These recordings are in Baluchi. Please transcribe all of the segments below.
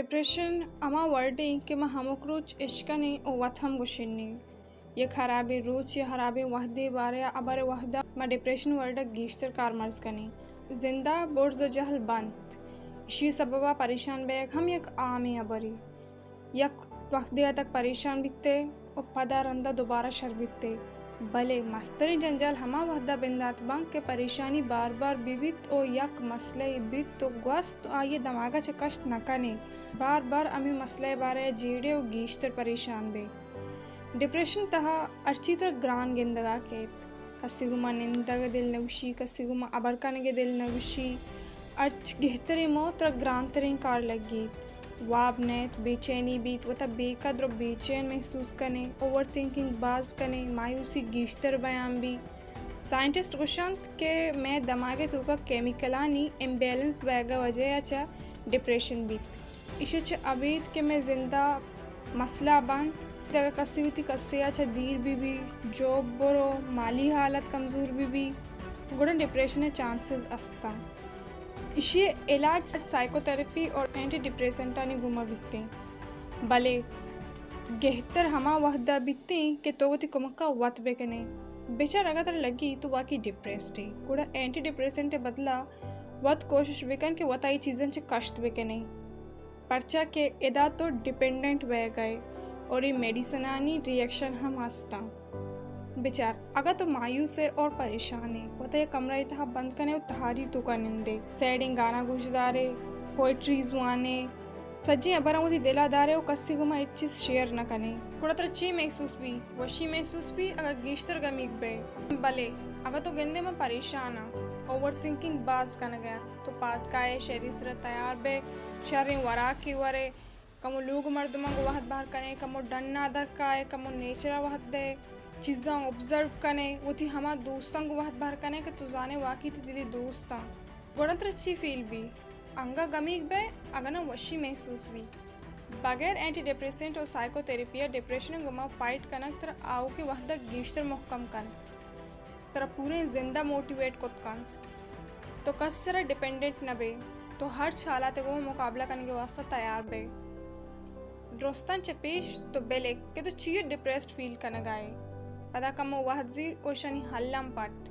ڈپریشن ہما ورڈ ایں کہ ما ہمک روچ اشکنیں و وت ہم گوشنیں۔ یک ہرابیں روچ یا ہرابیں وہدے بارہ ء ہبر ء وہدا ما ڈپریشن ورڈ ء گیشتر کارمرز کنیں۔ زند ء برز و جہل بنت۔ اشی سبب ء پریشان بیگ ہم یک عامیں ہبرے۔ یک وہدے ء تک پریشان بیتے و پدا رندا دوبارہ شر بیتے۔ بلے مستریں جنجال ہما وہدا بندات بنت کہ پریشانی بار بار بہ بیت و یک مسئلہ یے بیت و گوست آئی ء دماغ ء چہ کشت نہ کنے۔ بار بار ہمے مسئلہ ء بارہ ء جیڑے و گیشتر پریشان بے۔ ڈپریشن تہا ہرچی ترا گران گندگا کیت۔ کسی گوما نندگ ء دل نگوشی، کسی گوما ہبر کنگ ء دل نگوشی۔ ہرچ گہتریں موہ ترا گرانتریں کار لگیت۔ واب نیت، بے چینی بیت، وتا بے قدر و بے چین محسوس کنے، اوور تھنکنگ باز کنے، مایوسی گیشتر بیان بی۔ سائنٹسٹ گوشنت کہ مئے دماغ ء توکا کیمیکلانی امبیلنس بئیگ ء وجہ ء چہ ڈپریشن بیت۔ ایشی ء چہ ابید کہ مئے زند ء مسئلہ بنت، اگاں کسی وتی کسے ء چہ دیر بہ بی، جوب برو، مالی حالت کمزور بہ بی، گڑا ڈپریشن ء چانسز است انت۔ ایشی ء علاج سائیکو تھراپی اور اینٹی ڈپریسنٹانی گوما بیتیں، بلے گہتر ہما وہد ء بیتیں کہ تو وتی کمک ء وت بہ کن ئے۔ بچار، اگاں ترا لگی تو واقعی ڈپریسڈ ئے، گڑا اینٹی ڈپریسنٹ ء بدلا وت کوشش بہ کن کہ وت ء اے چیزاں چہ کشت بہ کن ئے۔ پرچا کہ ادا تو ڈیپینڈنٹ بئیگ ء ئے اور اے میڈیسنانی ری ایکشن ہم ہست انت۔ بچار، اگاں تو مایوس ئے اور پریشان ئے، وت ء یک کمرہ ء تہا بند کن ئے و تہاری توکا نند ئے، سیڈیں گانا گوش دار ئے، پوئٹریز وان ئے، سجیں ہبراں وتی دل ء دار ئے و کسی گوما ہچ چیز شیئر نہ کن ئے، گڑا ترا چے محسوس بی؟ وشی محسوس بی، اگاں گیشتر گمیگ بئے۔ بلے اگاں تو گندے من پریشان آں، اوور تھنکنگ باز کنگ ء آں، تو پاد کائے، شری سرا تیار بئے، شریں وراکے ورے، کمو لوگ مردماں گوں وہد بہر کن ئے، کمو ڈن ء در کائے، کمو نیچر ء وہد دئے، چیزاں آبزرو کن ئے، وتی ہما دوستاں گوں وہد بہر کن ئے کہ تو زان ئے واقعی تئی دلی دوست آں۔ گڑا ترا چی فیل بی؟ انگہ گمیگ بئے، اگاں نہ وشی محسوس بی۔ بغیر اینٹی ڈپریسنٹ و سائیکو تھراپی ء ڈپریشن ء گوما فائٹ کنگ ترا آؤکیں وہد ء گیشتر مہکم کنت۔ ترا پوریں زند ء موٹیویٹ کت کنت۔ تو کس سرا ڈیپینڈنٹ نہ بئے، تو ہرچ حالات ء گوں مقابلہ کنگ ء واستہ تیار بئے۔ درستاں چہ پیش تو بلک کہ تو چی ء ڈپریسڈ فیل کنگ ء ئے۔ پدا کمو وہد زیر و اشانی حلاں پٹ۔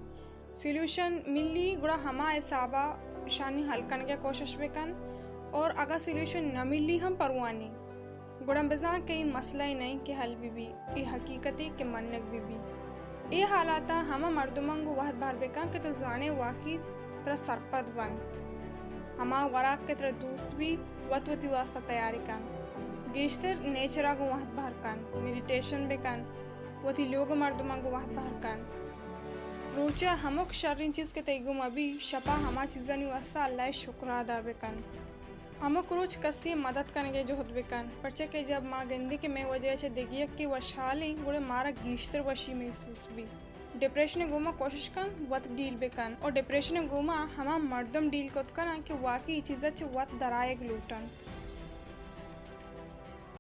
سولوشن ملی گڑا ہما حساب ء اشانی حل کنگ ء کوشش بکن، اور اگاں سولوشن نہ ملی ہم پرواہ نی۔ گڑا بزاں کہ اے مسئلہ ئے نہ انت کہ حل بہ بی، اے حقیقتے کہ منگ بہ بی۔ اے حالاتاں ہما مردماں گوں وہد بہر بکن کہ تو زان ئے واقعی ترا سرپد بنت۔ ہما وراک کہ ترا دوست بی، وت وتی واسطہ تیاری کن۔ گیشتر نیچر ء گوں وہد بہر کن، میڈیٹیشن بکن، وتی لوگ ء مردماں گوں وہد بہر کن۔ روچ ء ہمک شریں چیز کہ تئی گوں مہ بی، شپ ء ہما چیزانی واسطہ اللہ ء شکر ادا بکن۔ ہمک روچ کسے ء مدد کنگ ء جہد بکن، پرچا کہ جب ما گندیں کہ مئے وجہ ء چہ دگہ یکے وشحال ایں، گڑا مارا گیشتر وشی محسوس بی۔ ڈپریشن ء گوما کوشش کن وت ڈیل بکن، اور ڈپریشن ء گوما ہما مردم ڈیل کت کناں کہ واقعی اے چیز ء چہ وت درآیگ لوٹنت۔